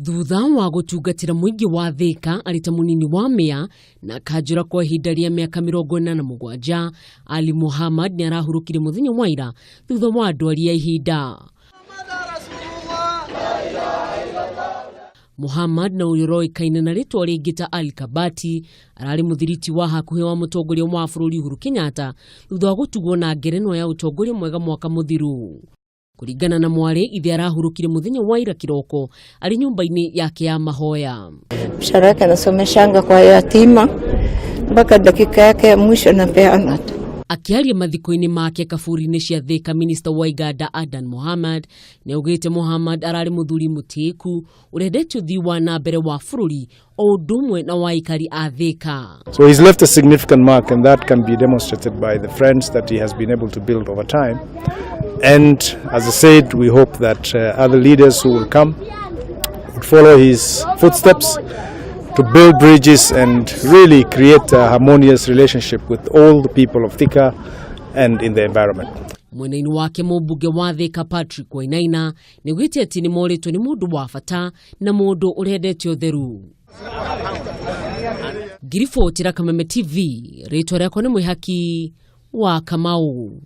Thutha wa gũtungatĩra mũingĩ wa Thĩka arĩ ta mũnini wa mĩa na kanjũra kwa ihinda rĩa mĩaka 47, Ali Muhammad nĩ arahurũkire mũthenya wa ira thutha wa ndwari ya ihinda. Muhammad na ũrĩa ũroĩkaine na rĩtwa rĩngĩ ta Ali Kabati ararĩ mũthiriti wa hakuhĩ wa mũtongoria wa bũrũri Uhuru Kenyatta thutha wa gũtugwo na ngerenwa ya ũtongoria mwega mwaka mũthiru. Kũringana na mwarĩ, ithe arahurũkire mũthenya wa ira kĩroko arĩ nyũmba-inĩ yake ya mahoya. Mshahara wake anasomeshanga kwa yatima mpaka dakika yake ya mwisho napeana tu. Akĩaria mathiko-inĩ make kaburi-inĩ cia Thika, minista wa Iganda Adan Mohammad nĩ augĩte Mohammad ararĩ mũthuri mũtĩĩku ũrendete ũthii wa na mbere wa bũrũri o ũndũ ũmwe na wa aikari a Thika. So he's left a significant mark, and that can be demonstrated by the friends that he has been able to build over time. And as I said, we hope that other leaders who will come would follow his footsteps to build bridges and really create a harmonious relationship with all the people of Thika and in the environment. Mwena-inĩ wake mũmbunge wa Thika Patrick Wainaina nĩ augĩte atĩ nĩ morĩtwo nĩ mũndũ wa bata na mũndũ ũrendete ũtheru. Ngiribotĩra Kameme TV, rĩtwa rĩakwa nĩ Mwĩhaki wa Kamau.